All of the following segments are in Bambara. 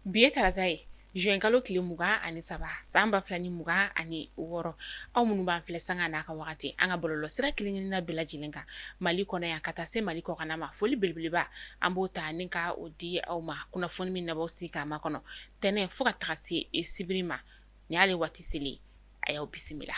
Bi ye tarata ye juin kalo tile 23 san 2026. Aw minnu b'an filɛ sanga n'a ka wagati an ka bɔlɔlɔ sira kelen-kelenna bɛɛ lajɛlen kan Mali kɔnɔ yan ka taa se Mali kɔkanna ma, foli belebeleba an b'o ta ni ka o di aw ma. Kunnafoni min na b'aw sigi k'a makɔnɔ tɛnɛn fo ka taga se sibiri ma, nin y'ale waati selen, a y'aw bisimila.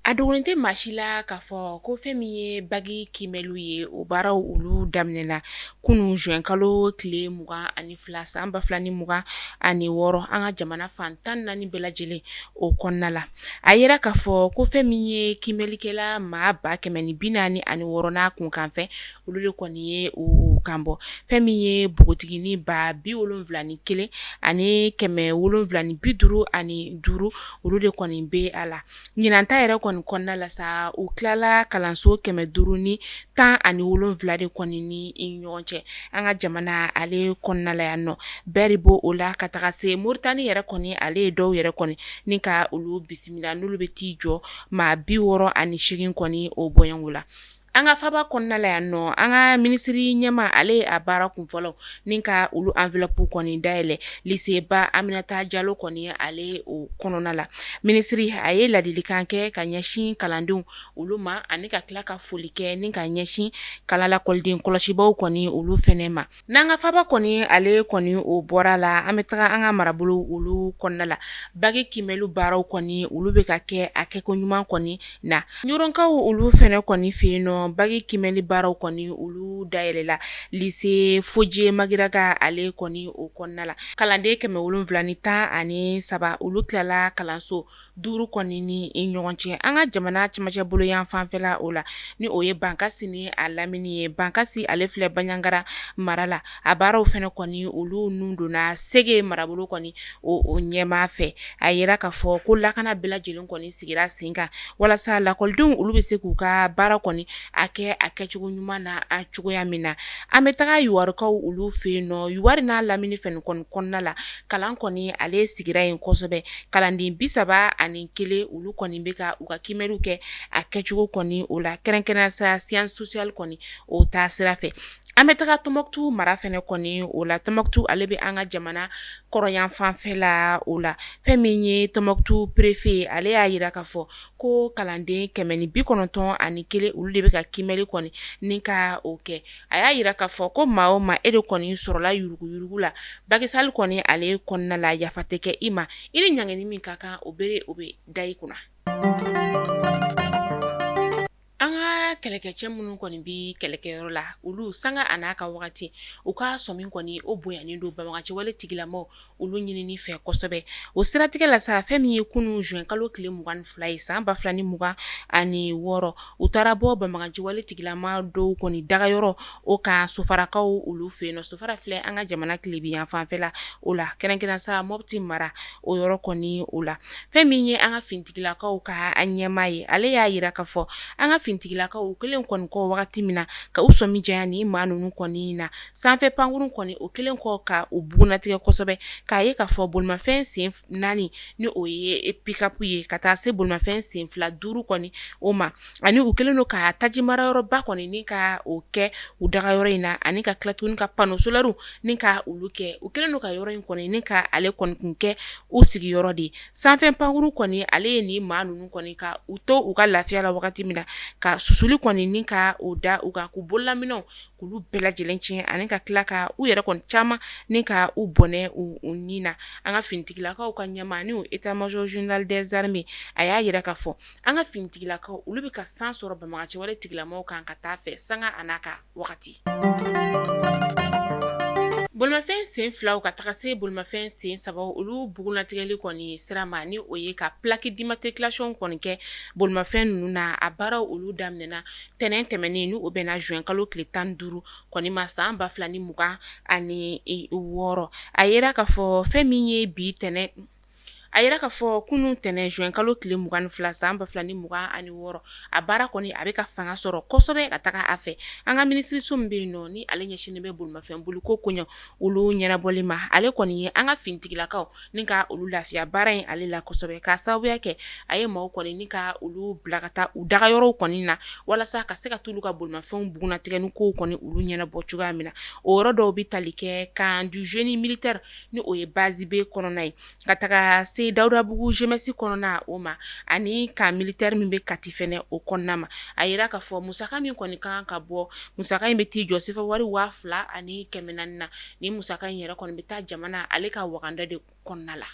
A dogolen tɛ maa si la k'a fɔ ko fɛn min ye baki kiimɛliw ye, o baaraw olu daminɛna kunun juin kalo tile 22 san 2026 an ka jamana fan 14 bɛɛ lajɛlen o kɔnɔna la. A yira k'a fɔ ko fɛn min ye kiimɛlikɛla maa 146 n'a kunkanfɛn, olu de kɔni ye u kan bɔ. Fɛn min ye npogotiginin 71 ani 755, olu de kɔni bɛ a la. Ɲinan ta yɛrɛ kɔni kɔnɔna la sa, u tilala kalanso 517 de kɔni ni ɲɔgɔn cɛ an ka jamana ale kɔnɔna la yan nɔ. Bɛɛ b'o o la ka taga se Moritani yɛrɛ kɔni, ale ye dɔw yɛrɛ kɔni ni ka olu bisimila, n'olu bɛ t'i jɔ maa 68 kɔni o bɔɲɔgɔnko la. An ka faba kɔnɔna la yan nɔ, an ka minisiri ɲɛmaa, ale ye a baara kunfɔlɔ ni ka olu enveloppe kɔni dayɛlɛ lycée ba Aminata Jalo kɔni ale o kɔnɔna la. Minisiri a ye ladilikan kɛ ka ɲɛsin kalandenw olu ma ani ka tila ka foli kɛ ni ka ɲɛsin kalan lakɔliden kɔlɔsibaw kɔni olu fɛnɛ ma. N'an ka faba kɔni ale kɔni o bɔra la, an bɛ taga an ka marabolo olu kɔnɔna la. Baki kiimɛli baaraw kɔni olu bɛ ka kɛ a kɛko ɲuman kɔni na. Ɲɔrɔnkaw olu fɛnɛ kɔni fɛ yen nɔ, baki kiimɛli baaraw kɔni olu dayɛlɛla lycée Fodié Magiraga ale kɔni o kɔnɔna la. Kalanden 713, olu tilala kalanso 5 kɔni ni ɲɔgɔn cɛ an ka jamana cɛmancɛ bolo yan fanfɛla o la, ni o ye Bankasi ni a lamini ye. Bankasi ale filɛ Banjagara mara la. A baaraw fɛnɛ kɔni olu nun donna Sege marabolo kɔni o ɲɛmaa fɛ. A yira k'a fɔ ko lakana bɛɛ lajɛlen kɔni sigira sen kan walasa lakɔlidenw olu bɛ se k'u ka baara kɔni a kɛ a kɛcogo ɲuman na a cogoya min na. An bɛ taga Yuwarikaw olu fɛ yen nɔ. Yuwari n'a lamini fɛnɛ kɔni kɔnɔna la, kalan kɔni ale sigira yen kosɛbɛ. Kalanden 31, olu kɔni bɛ ka u ka kiimɛliw kɛ a kɛcogo kɔni o la, kɛrɛnkɛrɛnnenya sa science sociale kɔni o taa sira fɛ. An bɛ taga Tɔnbɔkutu mara fɛnɛ kɔni o la. Tɔnbɔkutu ale bɛ an ka jamana kɔrɔyan fanfɛ la o la. Fɛn min ye Tɔnbɔkutu préfet, ale y'a yira k'a fɔ ko kalanden 191, olu de bɛ ka kiimɛli kɔni ni ka o kɛ. A y'a yira k'a fɔ ko maa o maa, e de kɔni sɔrɔla yuruguyurugu la bac sale kɔni ale kɔnɔna la, yafa tɛ kɛ i ma. I ni ɲangini min ka kan, o bere o bɛ da i kunna. An ka kɛlɛkɛcɛ minnu kɔni bɛ kɛlɛkɛyɔrɔ la, olu sanga a n'a ka wagati, u ka sɔmi kɔni o bonyanen don banbaganciwale tigilamaw olu ɲinini fɛ kosɛbɛ. O siratigɛ la sa, fɛn min ye kunun juin kalo tile 22 ye san 2026, u taara bɔ banbaganciwale tigilama dɔw kɔni dagayɔrɔ o kan Sofarakaw olu fɛ yen nɔ. Sofara filɛ an ka jamana tilebin yan fanfɛla o la, kɛrɛnkɛrɛn sa Mɔpti mara o yɔrɔ kɔni o la. Fɛn min ye an ka finitigilakaw ka ɲɛmaa ye, ale y'a yira k'a fɔ an ka finitigilakaw kelen kɔni kɔ wagati min na ka u sɔmi janya ni maa ninnu kɔni na, sanfɛ pankurun kɔni o kelen kɔ ka u bugunnatigɛ kosɛbɛ, k'a ye k'a fɔ bolimafɛn sen 4 ni o ye pick-up ye ka taa se bolimafɛn sen fila 5 kɔni o ma, ani u kɛlen don ka taji marayɔrɔba kɔni ni ka o kɛ u dagayɔrɔ in na, ani ka tila tuguni ka panneau solaires ni ka olu kɛ. U kɛlen don ka yɔrɔ in kɔni ni ka ale kɔni kun kɛ u sigiyɔrɔ de ye. Sanfɛ pankurun kɔni ale ye nin maa ninnu kɔni ka u to u ka lafiya la wagati min na, ka susuli kɔni ni ka o da u kan, k'u bololaminɛnw k'olu bɛɛ lajɛlen tiɲɛ, ani ka tila ka u yɛrɛ kɔni caman ni ka u bɔnɛ u ni na. An ka finitigilakaw ka ɲɛmaa, ni o état-major général des armées, a y'a yira k'a fɔ an ka finitigilakaw olu bɛ ka san sɔrɔ banbaganciwale tigilamaw kan ka taa fɛ sanga a n'a ka wagati. Bolimafɛn sen filaw ka taga se bolimafɛn sen sabaw olu bugunnatigɛli kɔni sira ma, ni o ye ka plaque d'immatriculation kɔni kɛ bolimafɛn ninnu na, a baaraw olu daminɛna tɛnɛn tɛmɛnen, ni o bɛnna juin kalo tile 15 kɔni ma san 2026. A yira k'a fɔ fɛn min ye bi tɛnɛn A yira k'a fɔ kunun tɛnɛn juin kalo tile 22 san 2026, a baara kɔni a bɛ ka fanga sɔrɔ kosɛbɛ ka taga a fɛ. An ka minisiriso min bɛ yen nɔ, ni ale ɲɛsinnen bɛ bolimafɛn boliko koɲɛ olu ɲɛnabɔli ma, ale kɔni ye an ka finitigilakaw ni ka olu lafiya baara in ale la kosɛbɛ, k'a sababuya kɛ a ye maaw kɔni ni ka olu bila ka taa u dagayɔrɔw kɔni na, walasa ka se ka t'olu ka bolimafɛnw bugunnatigɛ ni kow kɔni olu ɲɛnabɔ cogoya min na. O yɔrɔ dɔw bɛ tali kɛ camp du génie militaire, ni o ye base B kɔnɔna ye, ka taga se Dawudabugu GMS kɔnɔna o ma, ani camp militaire min bɛ Kati fɛnɛ o kɔnɔna ma. A yira k'a fɔ musaka min kɔni kan ka bɔ, musaka in bɛ t'i jɔ sefa wari 2400 na. Ni musaka in yɛrɛ kɔni bɛ taa jamana ale ka waganda de kɔnɔna la.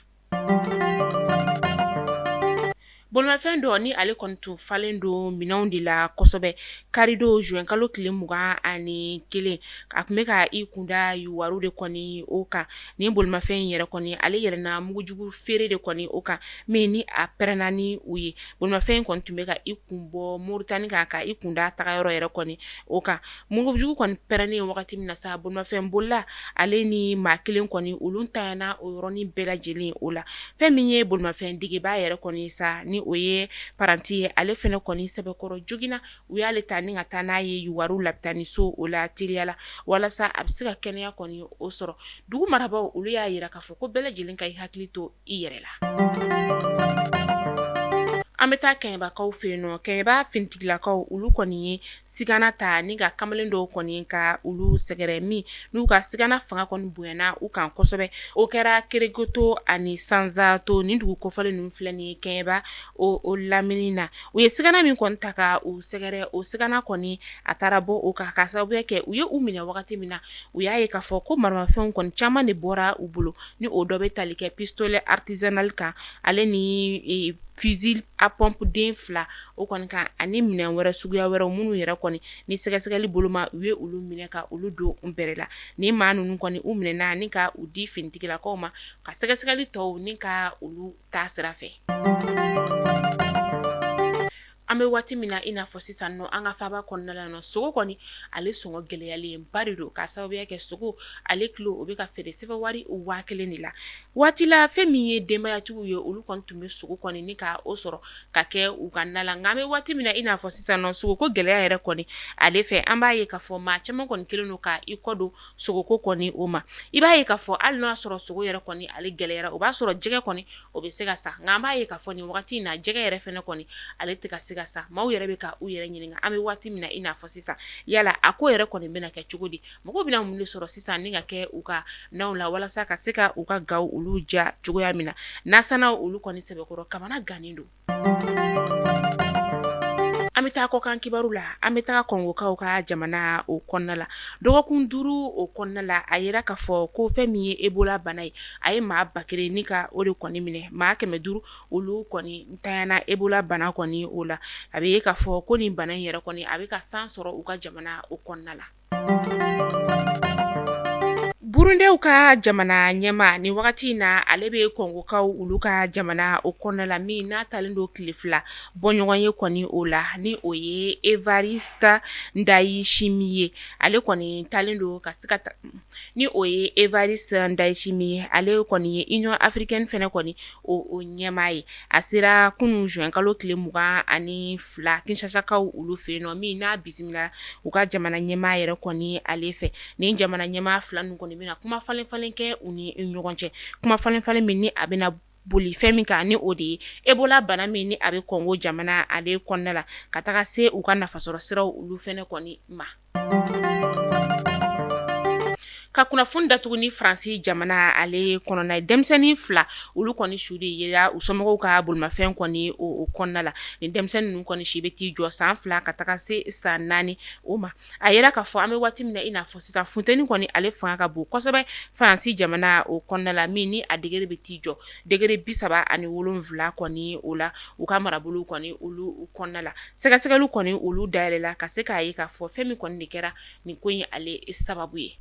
Bolimafɛn dɔ ni ale kɔni tun falen don minɛnw de la kosɛbɛ karidon juin kalo tile 21, a tun bɛ ka i kunda Youwarou de kɔni o kan. Ni bolimafɛn in yɛrɛ kɔni ale yɛlɛnna mugujugu feere de kɔni o kan, min ni a pɛrɛnna ni u ye. Bolimafɛn in kɔni tun bɛ ka i kun bɔ Moritani kan ka i kunda tagayɔrɔ yɛrɛ kɔni o kan. Mugujugu kɔni pɛrɛnnen wagati min na sa, bolimafɛn bolila ale ni maa kelen kɔni olu tanyana o yɔrɔnin bɛɛ lajɛlen o la. Fɛn min ye bolimafɛn degebaa yɛrɛ kɔni sa, ni o ye paranti ye, ale fɛnɛ kɔni sɛbɛkɔrɔ joginna. U y'ale ta ni ka taa n'a ye Youwarou lapitaniso o la teliya la, walasa a bɛ se ka kɛnɛya kɔni o sɔrɔ. Dugu marabaaw olu y'a jira k'a fɔ ko bɛɛ lajɛlen ka i hakili to i yɛrɛ la. An bɛ taa Kɛɲɛbakaw fɛ yen nɔ. Kɛɲɛba finitigilakaw olu kɔni ye sigana ta ni ka kamalen dɔw kɔni ka olu sɛgɛrɛ, min n'u ka sigana fanga kɔni bonyana u kan kosɛbɛ. O kɛra Keregoto ani Sanzato, nin dugu kofɔlen ninnu filɛ nin ye Kɛɲɛba o lamini na. U ye sigana min kɔni ta ka u sɛgɛrɛ, o sigana kɔni a taara bɔ o kan, ka sababuya kɛ u ye u minɛ wagati min na, u y'a ye k'a fɔ ko maramafɛnw kɔni caman de bɔra u bolo, ni o dɔ bɛ tali kɛ pistolet artisanal kan, ale ni fusil à pompe den fila o kɔni kan, ani minɛn wɛrɛ suguya wɛrɛ minnu yɛrɛ kɔni ni sɛgɛsɛgɛli boloma u ye olu minɛ ka olu don bɛrɛ la. Ni maa ninnu kɔni u minɛna ni ka u di finitigilakaw ma ka sɛgɛsɛgɛli tɔw ni ka olu ta sira fɛ. An bɛ waati min na i n'a fɔ sisan nɔ, an ka faaba kɔnɔna la nɔ, sogo kɔni ale sɔngɔ gɛlɛyalen ba de don, k'a sababuya kɛ sogo ale kilo o bɛ ka feere sefa wari 1000 de la. Waati la fɛn min ye denbayatigiw ye, olu kɔni tun bɛ sogo kɔni ni ka o sɔrɔ ka kɛ u ka na la. Nka an bɛ waati min na i n'a fɔ sisan nɔ, sogo ko gɛlɛya yɛrɛ kɔni ale fɛ, an b'a ye k'a fɔ maa caman kɔni kɛlen don ka i kɔ don sogoko kɔni o ma. I b'a ye k'a fɔ hali n'a sɔrɔ sogo yɛrɛ kɔni ale gɛlɛyara, o b'a sɔrɔ jɛgɛ kɔni o bɛ se ka san. Nka an b'a ye k'a fɔ nin wagati in na, jɛgɛ yɛrɛ fɛnɛ kɔni ale tɛ ka se ka san. Maaw yɛrɛ bɛ ka u yɛrɛ ɲininka an bɛ waati min na i n'a fɔ sisan, yala a ko yɛrɛ kɔni bɛna kɛ cogo di? Mɔgɔw bɛna mun de sɔrɔ sisan ni ka kɛ u ka naw la, walasa ka se ka u ka gaw olu ja cogoya min na? Nasanaw olu kɔni sɛbɛkɔrɔ kamana gannen don. An bɛ taa kɔkan kibaru la. An bɛ taa Kɔngokaw ka jamana o kɔnɔna la. Dɔgɔkun 5 o kɔnɔna la, a yira k'a fɔ ko fɛn min ye Ebola bana ye, a ye maa 1000 ni ka o de kɔni minɛ. Maa 500 olu kɔni ntanyana Ebola bana kɔni o la. A bɛ ye k'a fɔ ko nin bana in yɛrɛ kɔni a bɛ ka san sɔrɔ u ka jamana o kɔnɔna la. Burundɛw ka jamana ɲɛmaa nin wagati in na, ale bɛ Kɔngokaw olu ka jamana o kɔnɔna la, min n'a talen don tile 2 bɔɲɔgɔn ye kɔni o la, ni o ye Evariste Ndayishimiye. Ale kɔni talen don ka se ka ni o ye Evariste Ndayishimiye, ale kɔni ye Union africaine fɛnɛ kɔni o ɲɛmaa ye. A sera kunun juin kalo tile 22 Kinshasakaw olu fɛ yen nɔ, min n'a bisimila u ka jamana ɲɛmaa yɛrɛ kɔni ale fɛ. Nin jamana ɲɛmaa fila ninnu kɔni bɛna kuma falen falen kɛ u ni ɲɔgɔn cɛ, kuma falen falen min ni a bɛna boli fɛn min kan, ni o de ye Ebola bana min ni a bɛ Kɔngo jamana ale kɔnɔna la, ka taga se u ka nafasɔrɔ siraw olu fɛnɛ kɔni ma. Ka kunnafoni datugu ni Faransi jamana ale kɔnɔna ye, denmisɛnnin fila olu kɔni su de yera u somɔgɔw ka bolimafɛn kɔni o kɔnɔna la. Nin denmisɛnnin ninnu kɔni si bɛ t'i jɔ san 2 ka taga se san 4 o ma. A yira k'a fɔ an bɛ waati min na i n'a fɔ sisan, funteni kɔni ale fanga ka bon kosɛbɛ Faransi jamana o kɔnɔna la, min ni a degré bɛ t'i jɔ degré 37 kɔni o la u ka marabolo kɔni olu kɔnɔna la. Sɛgɛsɛgɛliw kɔni olu dayɛlɛla ka se k'a ye k'a fɔ fɛn min kɔni de kɛra nin ko in ale sababu ye.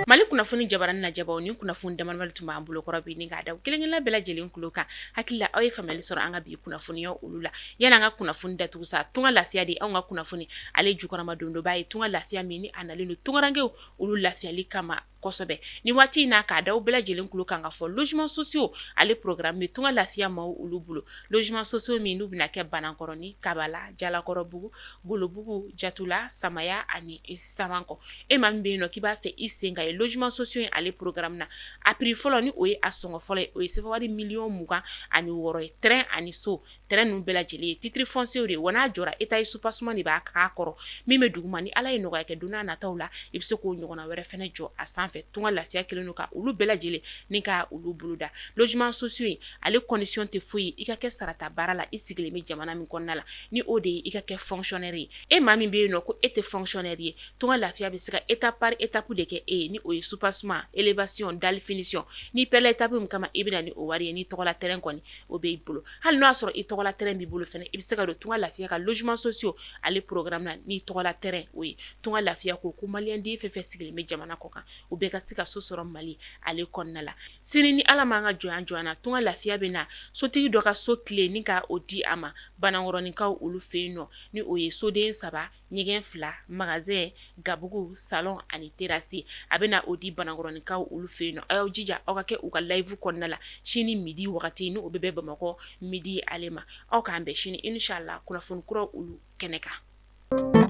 Mali kunnafoni jabaranin lajɛbaw, nin kunnafoni damadama tun b'an bolo kɔrɔ bi ni k'a da kelen-kelenna bɛɛ lajɛlen tulo kan. Hakili la aw ye faamuyali sɔrɔ an ka bi kunnafoniya olu la. Yanni an ka kunnafoni datugu sa, tunga lafiya de anw ka kunnafoni ale jukɔrɔmadondonbaa ye. Tunga lafiya min ni a nalen don tungarankew olu lafiyali kama. kosɛbɛ ni waati in na. K'a da bɛɛ lajɛlen tulo kan ka fɔ logements sociaux ale programme bɛ Tunga Lafiya maaw olu bolo. Logements sociaux min n'u bɛna kɛ Banankɔrɔni, Kabala, Jalakɔrɔbugu, Golobugu, Jatula, Samaya ani Samankɔ. E maa min bɛ yen nɔ k'i b'a fɛ i sen ka ye logements sociaux in ale programme na, a prix fɔlɔ ni o ye a sɔngɔ fɔlɔ ye, o ye sefawari miliyɔn 26 ye. Terrain ani so, terrain ninnu bɛɛ lajɛlen ye titre foncier de ye. Wa n'a jɔra, étage soubassement de b'a k'a kɔrɔ. Min bɛ duguma, ni Ala ye nɔgɔya kɛ don n'a nataw la, i bɛ se k'o ɲɔgɔnna wɛrɛ fana jɔ a sanfɛ. Tunga Lafiya kɛlen don ka olu bɛɛ lajɛlen ni ka olu boloda. Logements sociaux in ale condition tɛ foyi ye, i ka kɛ sarata baara la, i sigilen bɛ jamana min kɔnɔna la, ni o de ye i ka kɛ fonctionnaire ye. E maa min bɛ yen nɔ ko e tɛ fonctionnaire ye, Tunga Lafiya bɛ se ka étape par étape de kɛ e ye, ni o ye soubassement, élévation, dalle, finition. N'i pɛrɛla étape min kama, i bɛ na ni o wari ye. N'i tɔgɔla terrain kɔni o b'i bolo, hali n'o y'a sɔrɔ i tɔgɔla terrain b'i bolo fana, i bɛ se ka don Tunga Lafiya ka logements sociaux ale programme na n'i tɔgɔla terrain o ye. Tunga Lafiya ko ko maliyɛnden fɛn fɛn sigilen bɛ jamana kɔ kan, u bɛɛ ka se ka so sɔrɔ Mali ale kɔnɔna la. Sini ni Ala m'an ka jɔnya jɔ an na, Tunga Lafiya bɛ na sotigi dɔ ka so clé ni ka o di a ma Banankɔrɔninkaw olu fɛ yen nɔ, ni o ye soden 3, ɲɛgɛn 2, magasin, gabugu, salon ani terrasse. A bɛ na o di Banankɔrɔninkaw olu fɛ yen nɔ. A y'aw jija aw ka kɛ u ka live kɔnɔna la sini midi wagati, ni o bɛ bɛn Bamakɔ midi ale ma. Aw k'an bɛn sini inshallah kunnafoni kuraw olu kɛnɛ kan.